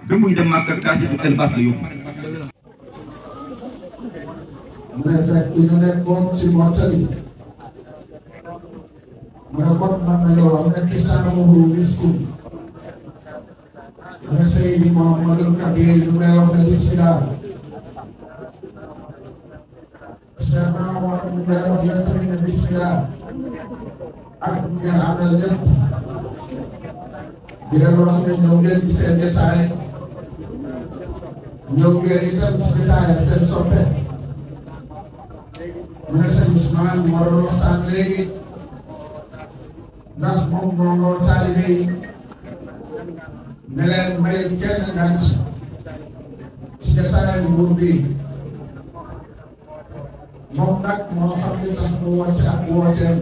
ba muy dem Makka kaasi fi El Bass la yóbbu. mu ne fekk ñu nekkoon ci mottali mu ne kon man nañoo wax ne kitaabuhu miskun mu ne Seydi Mouhamadul Kabir ñu lay wax ne bismillah Cheikh Mamadou ñu lay wax yéen tamit ne bismillah ak ñu ngeen àndal lépp di leen wax ne ñëw ngeen ci seen détail ñëw ngeen itam ci détail seen soppe mu ne sëñ Ousmane moo doon waxtaan léegi ndax moom moo taalibe yi ne leen may kenn ngant ci jataayu nguur bi moom nag moo xam li tax mu woote ak wooteem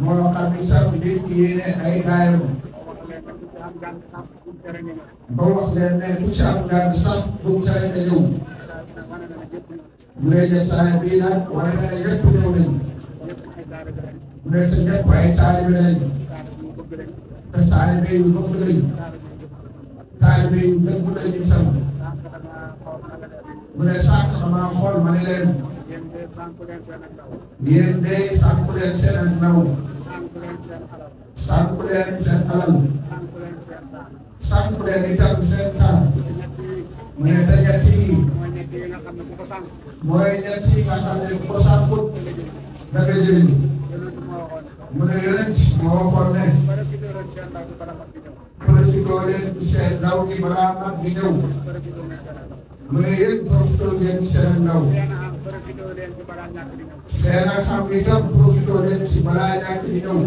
moo xam li sax nit yéene ay gaayam ba wax leen ne ku ci am ngant sax bu tere nga ñëw mu ne jataay bii nag wane na ne ñëpp ñëw nañ mu ne te ñëpp ay taalibe lañ te taalibe yu bëgg lañ taalibe yu dëgg lañ itam mu ne sànq damaa xool ma ne leen yéen de sànq leen seen ak ndaw sànq leen seen alal sànq leen itam seen temps mu ne te ñett yi mooy ñett yi nga xam ne ko sànkut da nga jëriñ mu ne yonent moo waxoon ne profitoo leen seen ndaw gi balaa mag gi ñëw mu ne yéen profitoo leen seen ndaw seen ak xam itam profitoo leen ci balaa ñàkk di ñëw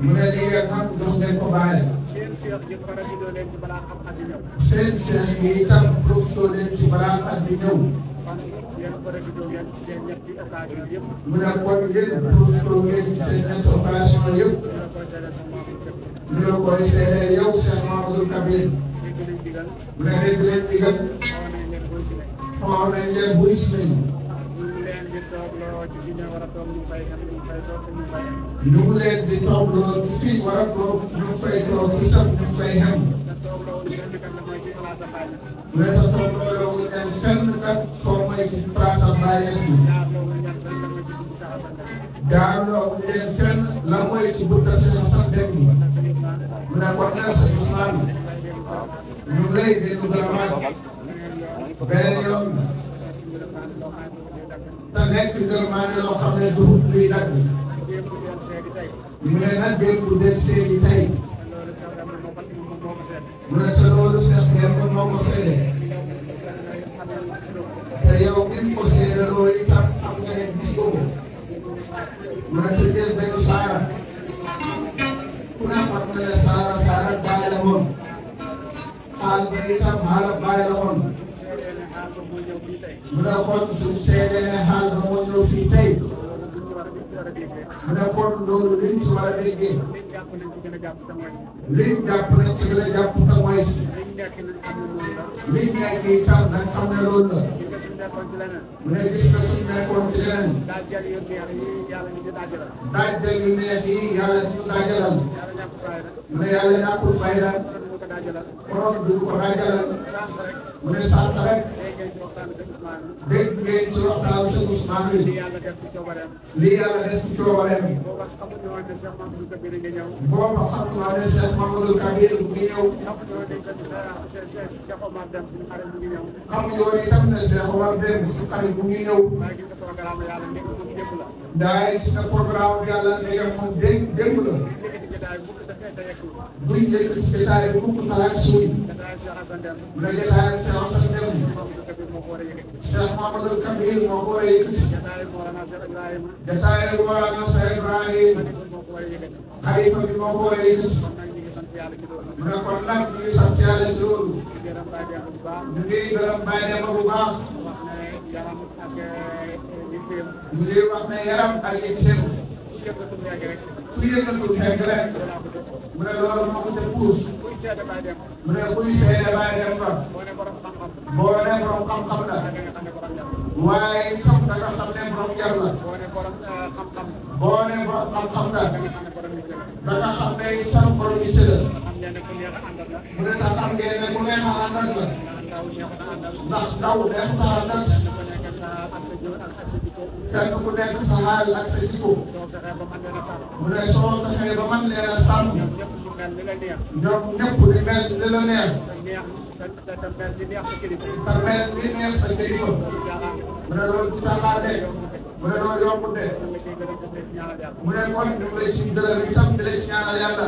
mu ne li ngeen xam jox ngeen ko bàyyi seen feex gi itam profitoo leen ci balaa at di ñëw mu ne kon yéen profitoo ngeen ci seen ñetti occasion yëpp ñu la koy seedeel yow Cheikh Mamadou Kabir mu ne dégg leen digal xool nañ leen buy si nañ ñu ngi leen di toogloo ci fii war a toog ñu ngi fay toog itam ñu ngi fay xem mu ne te toogloo loolu leen fenn kat foo may ci place am bàyyi si jaarloo leen fenn la mooy ci buntab seen sax dem bi mu ne kon nag sa Ousmane ñu ngi lay déglu vraiment beneen yoon te nekk gërëmaane loo xam ne dugub luy dagg mu ne nag démb den seeni tey mu ne te loolu Cheikh Demba moo ko seede te yow it ko seede loolu itam xam nga ne gis ko mu ne te jël benn saara ku ne xam nga ne saara bàyyi la woon xaal ba itam xaal bàyyi la woon mu ne kon suñu seede ne xaal ba moo ñëw fii tey mu ne kon loolu liñ ci war a déggee liñ jàpp nañ ci gën a jàpp te mooy si liñ nekk itam nañ xam ne loolu la mu ne gis nga suñ nekkoon ci leneen daajal yu neex yi yàlla di ñu daajalal mu ne yàlla ñàkkul fayda borom du ko daajalal mu ne sànq rek dégg ngeen ci waxtaan sëñ Ousmane bi lii yàlla def ci coobareem booba xam naa ne Cheikh Mamadou Kabir mu ngi ñëw xam nga yoon itam ne Cheikh Omar Deme su xarit mu ngi ñëw daay gis na programme bi yàlla ndegam moom démb la buñ yëkkati ci jotaay bi mukk tax suuy mu ne jotaay bi Cheikh Assane Deme Cheikh Mamadou Kabir moo ko war a yëkkati jotaay bi Mawlana Cheikh Ibrahim xalifa bi moo ko war a yëkkati mu ne kon nag ñu ngi sant yàlla ci loolu ñu ngi gërëm Baye Demba bu baax ñu ngi wax ne yaram ak yitteem fu yëngatu fekk rek mu ne loolu moo ko te puus mu ne kuy seede Baye Demba boo ne borom xam-xam la waaye itam da nga xam ne borom jar la boo ne borom xam-xam la da nga xam ne itam borom yitte la nag la ndax ndaw neex naa nag kenn ku nekk sa xaal ak sa jikko mu ne soo fexee ba man leen a sàmm ñoom ñëpp di mel li la neex te mel li neex sa kilifa mu ne loolu du caaxaan de mu ne loolu yombul de mu ne kon ñu ngi lay si dërëm itam di lay si ñaanal yàlla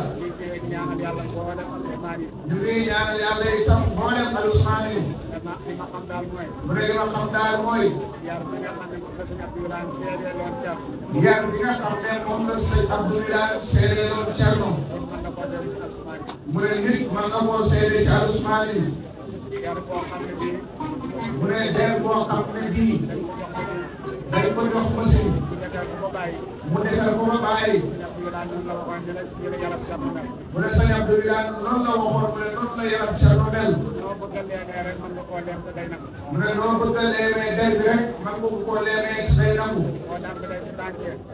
ñu ngi ñaanal yàlla itam mboolem alusmaan yi mu ne li ma xam daal mooy yar bi nga xam ne moom la sëñ Abdoulaye seedeeloon Cerno mu ne nit mën na koo seede ci alusmaan yi mu ne der boo xam ne bii dañ ko jox machine mu defal ko ba bàyyi mu ne sëñ Abdoulaye noonu la waxoon mu ne noonu la yaram Cerno mel mu ne noo bëgg a leemee der bi rek man nga koo leemee ci day nangu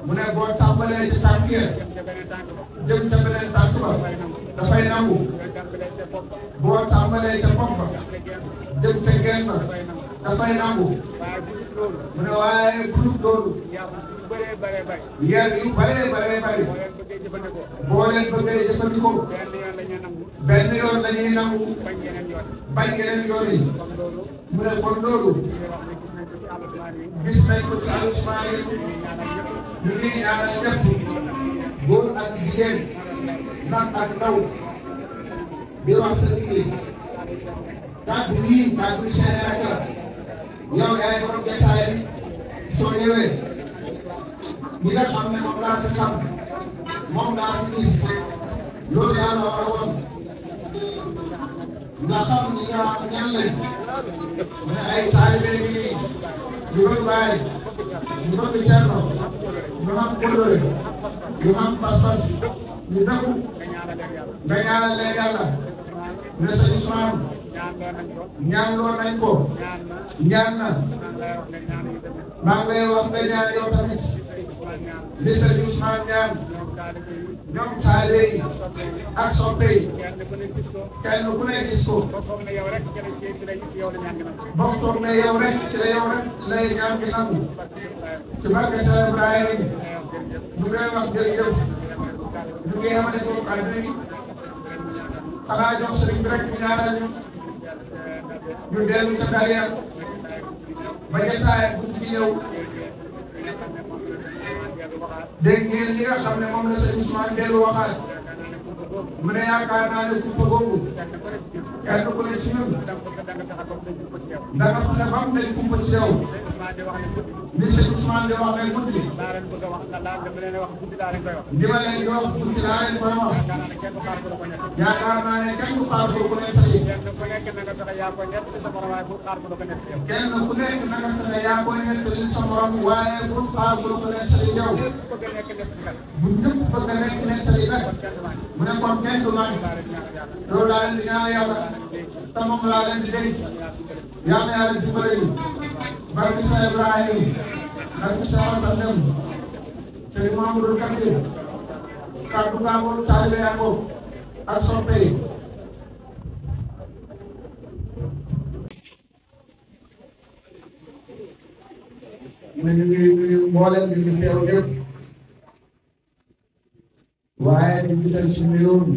mu ne boo tàmbalee ci tànk ya jëm ca beneen tànk ba dafay nangu boo tàmbalee ca bopp ba jëm ca genn ba dafay nangu mu ne waaye bu dul loolu yar yu bëree bëree bëri boo leen bëggee jëfandikoo benn yoon la ñuy nangu bañ yeneen yoon yi mu ne kon loolu gis nañ ko ci alusmaan yi ñu ngi ñaanal ñëpp góor ak jigéen mag ak ndaw di wax sa liggéey kàddu yii kàddu seen rek la yow yaay borom jotaay bi soo ñëwee ñi nga xam ne moom laa fi xam moom laa fi gis loolu yàlla waroon nga xam ñi nga xam ñan lañ mu ne ay taalibe ngi nii ñu bëgg Baay ñu bëgg Cerno ñu xam kóllëre ñu xam pas-pas ñu dëkku nga ñaanal leen yàlla mu ne sëñ Ousmane ñaanloo nañ ko ñaan na maa ngi lay wax nga ñaan yow tamit li sëñ Ousmane ñaan ñoom taalibe yi ak soppe yi kenn ku ne gis ko ba foog ne yow rek ci la yow rek lay ñaan gi nangu ci barke Sëñ Ibrahim ñu ngi lay wax jërëjëf ñu ngi xamane foofu kàddu yi xanaa jox sëriñ bi rek ñu ñaanal ñu dellu ca carrière ba jotaay bu ci ñëw dégg ngeen li nga xam ne moom la sëñ Ousmane dellu waxaat mu ne yaakaar naa ne kumpa googu kenn ku ne ci ñun da nga fexe ba mu dañ kumpa ci yow li sëñ Ousmane di wax ne guddi li ma leen di wax guddi laa leen koy wax yaakaar naa ne kenn du xaar ko nekk sa yi kenn ku nekk na nga fexe yaa koy nekk sa morom waaye bul xaar ko nekk sa yi yow bu ñëpp bëgg a nekk nekk sa yi mu ne kon kenn du man loolu laa leen di ñaan yàlla te moom laa leen di dénk yal na yàlla dimbale ñu barke Sëñ Ibrahim barke Sëñ Asan Dem te Mamadou Kabir kàddu gaa ngoon taalibe yaa ngoon ak soppe yi ñu ngi nuyu mboolem bi fi teew yëpp waaye di jiital ci nuyoo bi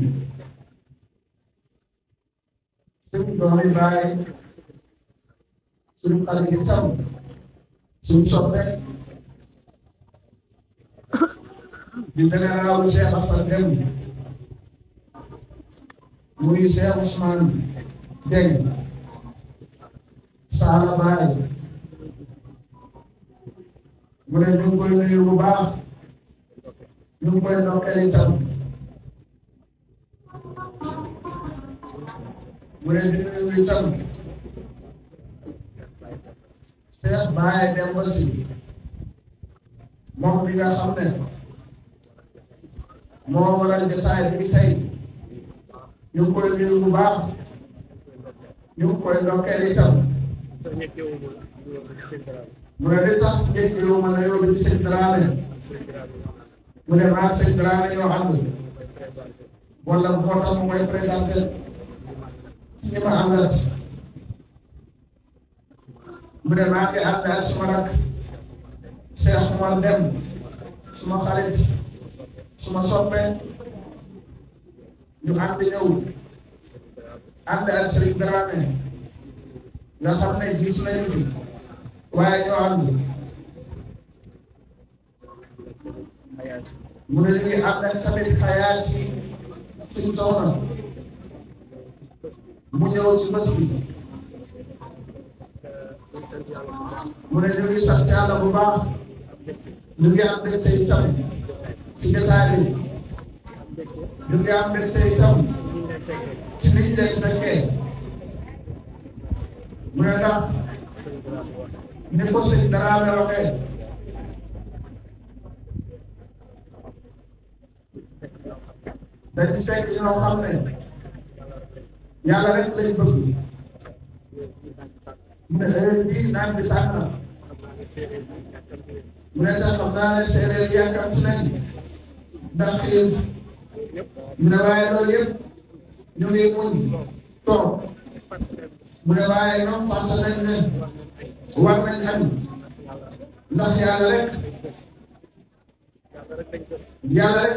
suñu doomi baay suñu xarit yi tam suñu soppe di général Cheikh Assane Deme muy Cheikh Ousmane Deng Saala Baay mu ne ñu ngi koy nuyu bu baax ñu ngi koy ndokkeel itam mu ne di nuyu itam Cheikh Baye Demba Sy moom mi nga xam ne moo waral jotaay bi tey ñu ngi koy nuyu bu baax ñu ngi koy ndokkeel itam mu ne li tax géej gi yow mën a yóbbu ci seen Dramé mu ne maa seen Dramé ñoo ànd wala moo tax mu koy présenté ci ñi ma àndat mu ne maa ngi ànd ak suma rak Cheikh Omar Deme suma xarit suma soppe ñu ànd ñëw ànd ak Serigne Dramé nga xam ne jiitu nañu fi waaye ñoo ànd mu ne ñu ngi ànd ak tamit Hayaati suñu soxna mu ñëw ci bés bi mu ne ñu ngi sant Yàlla bu baax ñu ngi am mbégte itam ci jotaay bi ñu ngi am mbégte itam ci liñ leen fekkee mu ne ndax ni ko sëñ Dramé waxee dañu fekk ñoo xam ne Yàlla rek lañ bëgg mu ne heure bii naan bi tàng na mu ne tax xam naa ne séeréer yàkkamti nañ ndax xiif mu ne waaye loolu yëpp ñu ngi muñ toog mu ne waaye ñoom fàtte nañ ne war nañ añ ndax Yàlla rek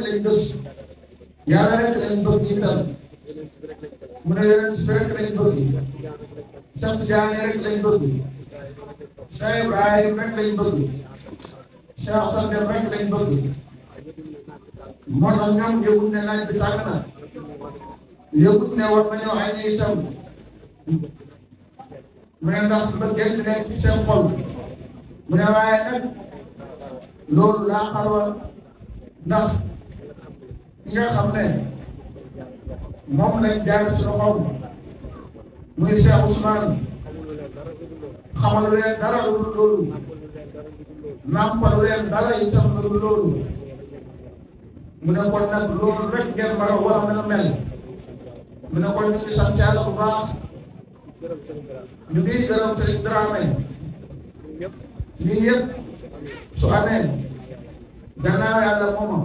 lañ gës Yàlla rek lañ bëgg itam mu ne yonent bi rek lañ bëgg sant Jaane rek lañ bëgg Cheikh Ibrahim rek lañ bëgg Cheikh Sandem rek lañ bëgg moo tax ñoom yëguñ ne naaj bi tàng na yëguñ ne war nañoo añ itam mu ne ndax bëggeel bi nekk ci seen xol mu ne waaye nag loolu laa xarwa ndax ki nga xam ne moom lañ jaar ci loxoom muy Cheikh Ousmane xamalu leen dara lu dul loolu nàmpalu leen dara itam lu dul loolu mu ne kon nag loolu rek ngeen war a mën a mel mu ne kon ñu ngi sant Yàlla bu baax ñu ngi gërëm Serigne Dramé lii yëpp su amee gannaaw Yàlla mooma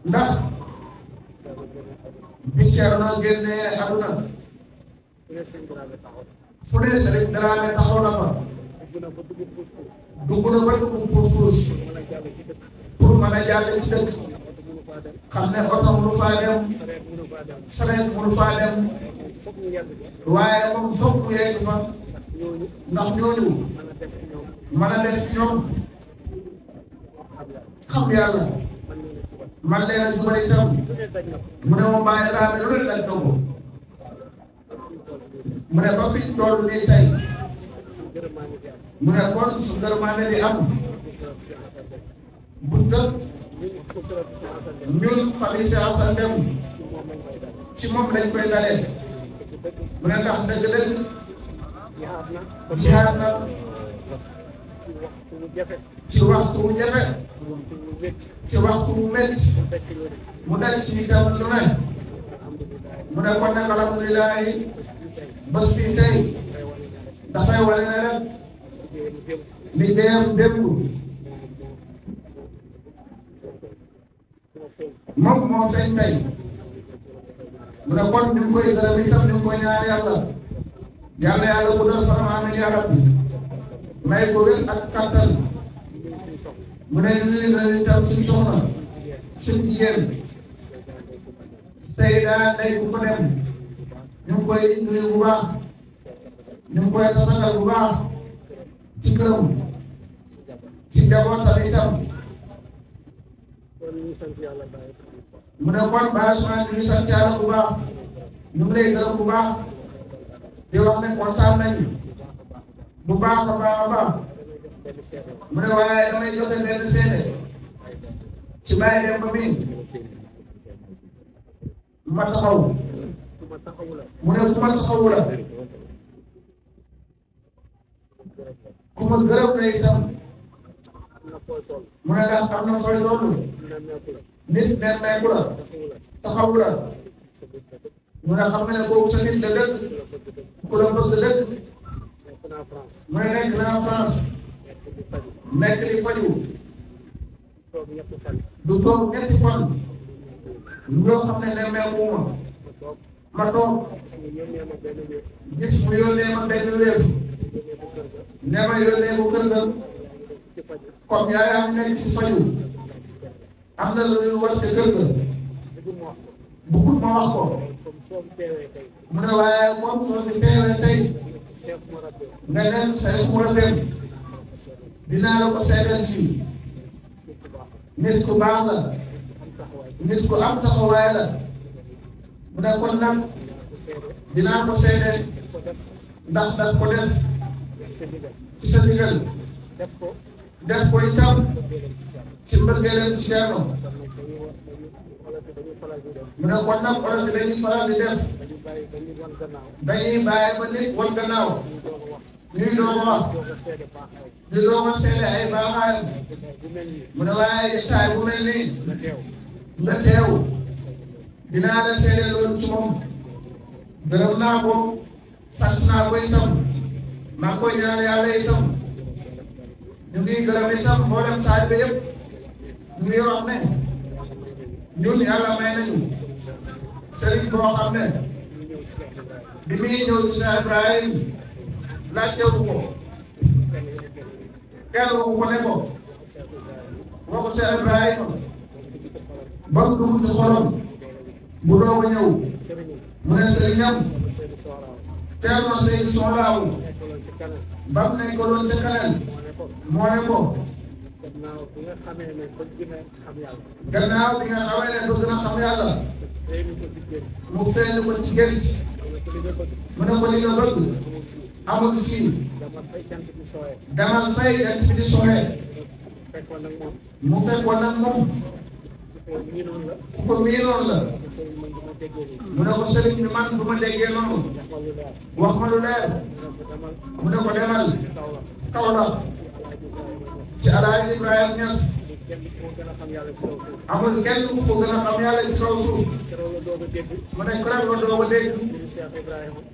ndax bi Ceerno génnee àdduna fu ne Serigne Dramé taxaw na fa dugg na ba dugg puus pour mën a jàll ci dëkk xam ne oto mënu faa dem sareet mënu faa dem waaye moom foog mu yegg fa ndax ñooñu mën a def ci ñoom xam Yàlla man leen a jubal itam mu ne moom Baye Dramé lu leen daj na ko mu ne ba fi ñu toll nii tey mu ne kon su gërëmaane di am bu dëkk ñun famille Cheikh Assane Deme ci moom lañ koy dalee mu ne ndax dëgg-dëgg jihaad na ci waxtu wu jafe ci waxtu wu métti mu daj ci itam lu ne mu ne kon nag alhamdulilahi bés bi tey dafay wane ne rek liggéeyam démb moom moo feeñ tey mu ne kon ñu ngi koy gërëm itam ñu ngi koy ñaan yàlla bu doon fanam amiin yaa rabbi may ko wér ak kattan mu ne ñu ngi nuyu itam suñu soxna suñu jigéen tey daa day ku ko dem ñu ngi koy nuyu bu baax ñu ngi koy tatagal bu baax ci këram ci njabootam itam mu ne kon Baye Ousmane ñu ngi sant Yàlla bu baax ñu ngi lay gërëm bu baax di wax ne kontaan nañu bu baax a baax a baax mu ne waaye damay joxe benn seede ci Baye Demba mi ma taxaw mu ne ku ma taxawu la ku ma gërëm la itam mu ne ndax am na fooy toll nit nemmeeku la taxawu la mu ne xam ne kooku sa nit la dëkk ku la bëgg dëkk mu ne nekk naa France nekk di faju du toog ñetti fan ñoo xam ne nemmeeku ma toog gis mu yónnee ma benn wéef ne ma yónnee ko kër ga comme yaayam nekk ci faju am na lu ñu war te kër ga bëggul ma wax ko mu ne waaye moom soo fi teewee tey nga dem say murabbeem dinaa la ko seedal fii nit ku baax la nit ku am taxawaay la mu ne kon nag dinaa ko seede ndax daf ko def ci sa ndigal def ko itam ci mbëggeelam ci Ceerno mu ne kon nag olof yi dañuy faral di def dañuy bàyyi ba nit wan gannaaw ñuy doog a wax di doog a seede ay baaxaayam mu ne waaye jotaay bu mel nii nga teew dinaa la seede loolu ci moom gërëm naa ko sant naa ko itam maa ngi koy ñaan yàlla itam ñu ngi gërëm itam mboolem taalibe yëpp ñu ngi wax ne ñun yàlla may nañu sëriñ boo xam ne bi muy ñëw ci Cheikh Ibrahim laajtewu ko kenn waxu ko ne ko waxu Cheikh Ibrahim ba mu dugg ci xolam bu doog a ñëw mu ne sëriñam Ceerno Seydou Soxlaaw ba mu ne ko doon ca kanam moo ne ko gannaaw bi nga xamee ne bëgg na xam yàlla mu feeñ ko ci gént mu ne ko li nga bëgg amul fii demal fay jant bi di sooyee mu fekkoon nag moom ku ko miinoon la mu ne ko sëriñ bi man du ma déggee noonu wax ma lu leer mu ne ko demal Kaolack ci Alaaji Ibrahima Niass amul kenn ku ko gën a xam yàlla ci kaw suuf mu ne keroog la doog a dégg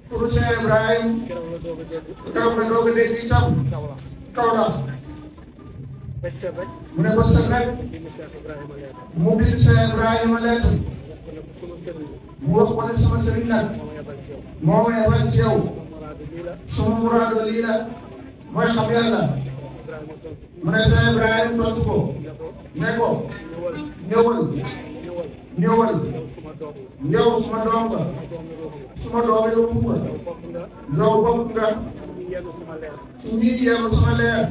turu Cheikh Ibrahim keroog la doog a dégg itam Kaolack mu ne ko sën rek mu bind Cheikh Ibrahima lettre mu wax ko ne sama sëriñ la moo ma yebal ci yow suma muraado lii la mooy xam yàlla mu ne Cheikh Ibrahima tontu ko ne ko ñëwal yow suma doom nga suma doom yow bugg nga yow bokk nga su ñuy yem suma leer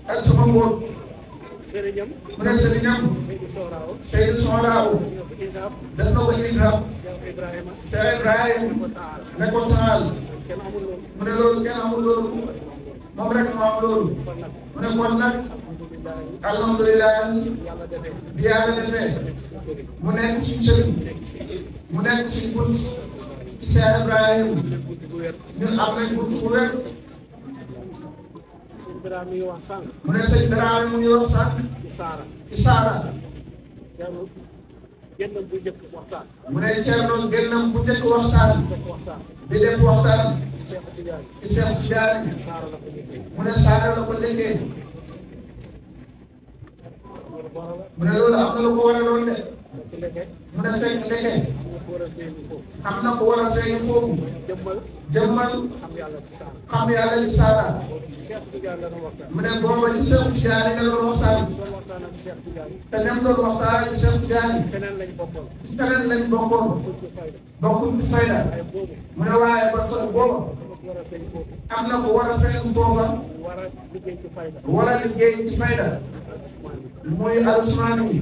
ak suma mbóot mu ne sëriñam Seydou Soxlaaw def na ko Isab Cheikh Ibrahima ne ko taal mu ne loolu kenn amul loolu moom rek moo am loolu mu ne kon nag alhamdulilah bi yàlla defee mu nekk suñu sëriñ mu nekk suñu bunt ci Cheikh Ibrahima ñun am nañ bunt bu wér mu ne sëñ Dramé mu ngi wax sànq ci Saara mu ne Thierno génnam bu njëkk waxtaan di def waxtaan ci Cheikh Tidiane mu ne Saara la ko déggee mu ne loolu am na lu ko waraloon de mu ne fekk ndeke am na ko war a feeñ foofu jëmmal xam yàlla ci Saara mu ne booba ci Cheikh Tidiane nga doon waxtaan te nem doon waxtaan ci Cheikh Tidiane feneen lañ bokkoon bokkuñ ci fayda mu ne waaye ba fa booba am na ko war a feeñ foofa war a liggéey ci fayda muy Ousmane yi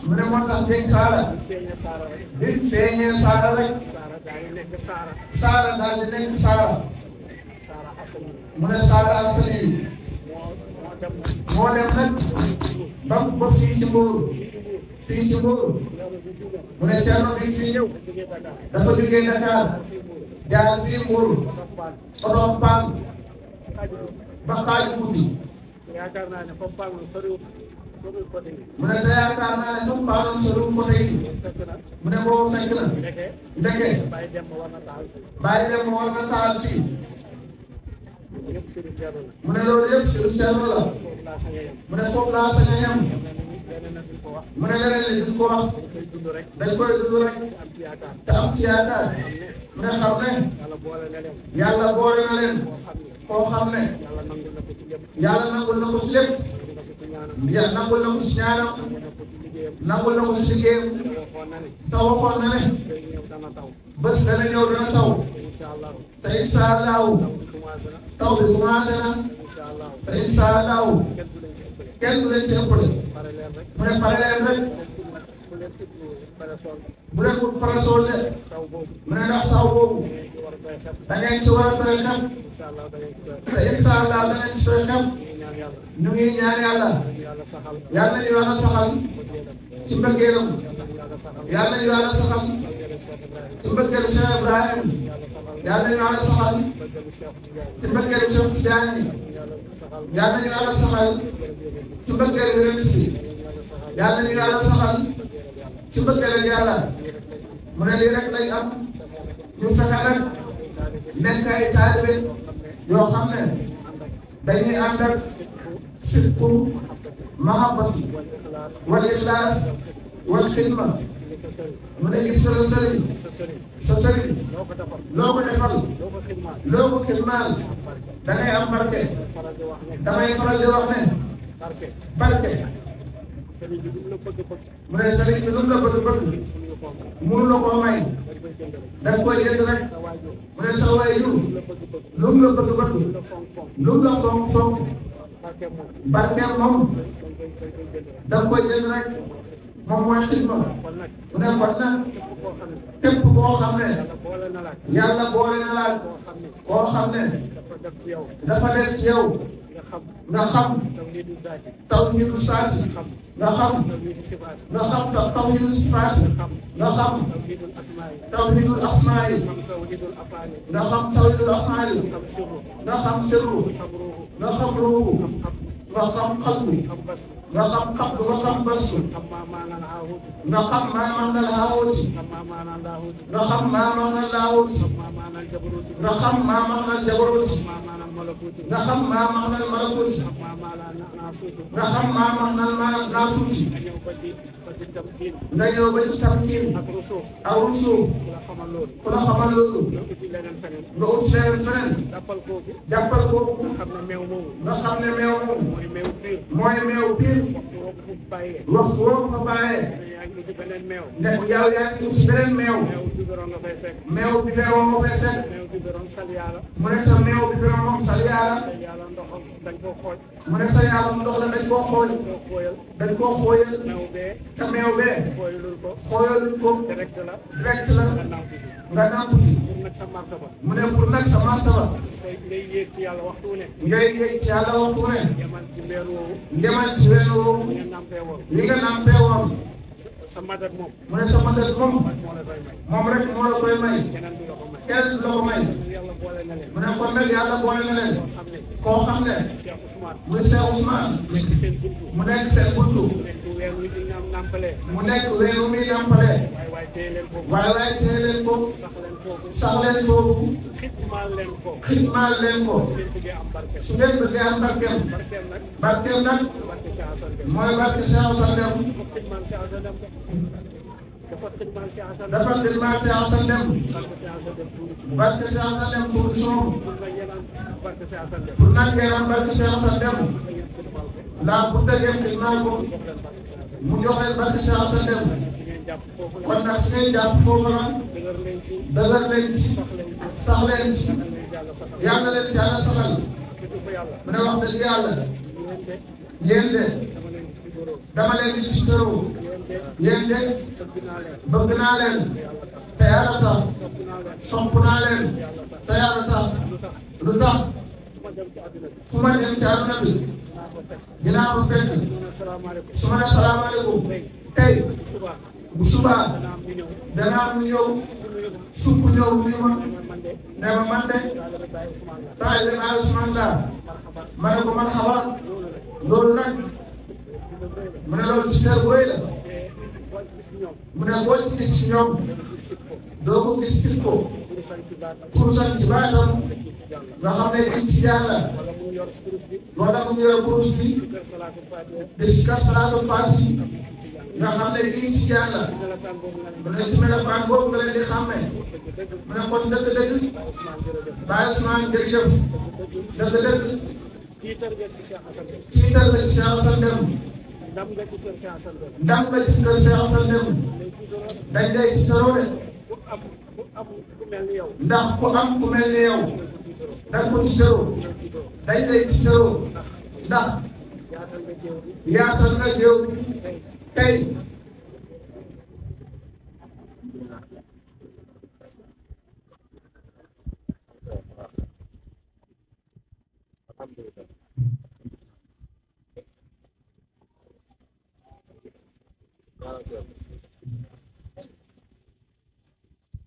mu ne moo tax dégg Saara bi feeñee Saara rek Saara daal di nekk Saara mu ne Saara Asani yi moo dem nag ba fii ci Mbour mu ne Thierno bi fii ñëw dafa jógee Dakar jaar fii Mbour oto paan ba xaaju guddi yaakaar naa ne comme Paa moom soriwul côté yi. mu ne te yaakaar naa ne comme Paa moom soriwul côté yi. mu ne boobu fekk na. ndeke. bàyyi dem ma war na taal fii. mu ne loolu yëpp Serigne Thierno la. mu ne foofu laa sañ a yem. mu ne leneen li duñ ko wax dañ koy dund rek te am ci yaakaar mu ne xam ne yàlla boole na leen koo xam ne yàlla nangul na ko ci lépp nangul na ko ci ñaanam nangul na ko ci liggéeyam te waxoon na ne bés dana ñëw dana taw te incha allahu taw bi commencé na te incha allahu kenn du leen ci ëppale mu ne pare leen rek bu leen ko parasool de mu ne ndax taw boobu da ngeen ci war a doy xam te incha allah da ngeen ci doy xam ñu ngi ñaan yàlla yàlla nañu yàlla saxal ci mbëggeelam yàlla nañu yàlla saxal ci mbëggeelu Cheikh Ibrahim yàlla nañu yàlla saxal ci mbëggeelu Cheikh Tidiane yàlla nañu yàlla saxal ci mbëggeelu Yonent bi yàlla nañu yàlla saxal ci mbëggeelu yàlla mu ne lii rek lañ am ñu fexe rek nekk ay taalibe yoo xam ne dañuy ànd ak sidqu mahabbatu wal ixlaas wal xidma mu ne gis nga sa sëriñ loo ko defal loo ko xidmaal da ngay am barke damay faral di wax ne barke mu ne sëriñ bi lu mu la bëgg mënu la koo may da nga koy jënd rek mu ne sa waajur lu mu la bëgg lu mu la fonk barkeel moom da nga koy jënd rek moom mooy xidma mu ne kon nag képp koo xam ne yàlla boole na la koo xam ne dafa def ci yow nga xam tawhiidu saati nga xam tawhiidu sifaati nga xam tawhiidul asmaai nga xam tawhiidul afaali nga xam sirru nga xam ruuhu nga xam xalbu nga xam xabdu nga xam bastu nga xam maa maanal haawuti nga xam maa maanal laahuuti nga xam maa maanal jabaruuti nga xam maa maanal malakuuti nga xam maa maanal naasuuti nga ñëw ba ci tamkiin ak rusuuf ku la xamal loolu nga ut leneen feneen jàppal kooku nga xam ne meew moomu mooy meew piir waxtu woo ko bàyyee ne yow yaa ngi ci beneen meew meew bi beroon nga fay fekk mu ne sa meew bi beroon moom sal yàlla mu ne sa yàlla ndox la dañ koo xooj te meew bee xooyalul ko direct la nga nangu ci mu ne pour nag sa martaba ngay yéeg ci yàlla waxtu ne yemal ci ween woowu li nga nampee woon sa madat moom mu ne sa madat moom moom rek moo la koy may keneen du la ko may mu ne kon nag yàlla boole na leen koo xam ne muy Cheikh Ousmane mu nekk seen buntu mu nekk weer wu muy nampalee waaye téye leen ko sax leen foofu xitmaal leen ko su ngeen bëggee am barkeem nag mooy barke Cheikh Assane Deme dafa xidmaal Cheikh Assane Deme barke Cheikh Assane Deme production pour nag ngeen am barke Cheikh Assane Deme laa bu dëggee xidmaal ko mu jox leen barke Cheikh Assane Deme kon nag su ngeen jàpp foofu la dëgër leen ci tax leen ci yàlla leen ci yàlla saxal mu ne wax dëgg yàlla yéen de dama leen di ci tëru yéen de bëgg naa leen te yàlla tax sopp naa leen te yàlla tax lu tax fu ma dem ci àdduna bi dinaa ko fekk su ma ne salaamaaleykum tey bu subaa danaa am ñëw sukk ñëw nii ma ne ma man de taalibe Baay Usmaan laa ma ne ko marhaba loolu nag mu ne loolu ci kër bu rëy la ñoom. mu ne boo ci gis ci ñoom. doo ko gis ci ko. pour sant ci baatam. nga xam ne kii ci yàlla. wala mu yor kurus bi. wala mu yor kurus bi. di sikar salaatul faati. nga xam ne kii ci yàlla. mu ne ci melokaan boobu nga leen di xàmmee. mu ne kon dëgg-dëgg. Baye Ousmane jërëjëf. dëgg-dëgg. tiitar nga ci Cheikh Assane Deme. tiitar nga ci Cheikh Assane Deme. ndam nga ci kër Cheikh Assane Deme. ndam nga ci kër Cheikh Assane Deme. dañ lay ci taroo de. ku am ku mel ni yow. ndax ku am ku mel ni yow. dañ ko ci taroo. dañ lay ci taroo. ndax. yaatal nga géew bi. tey.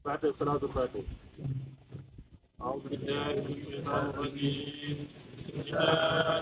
فاتح صلاة الفاتح. أعوذ بالله من الشيطان الرجيم. بسم الله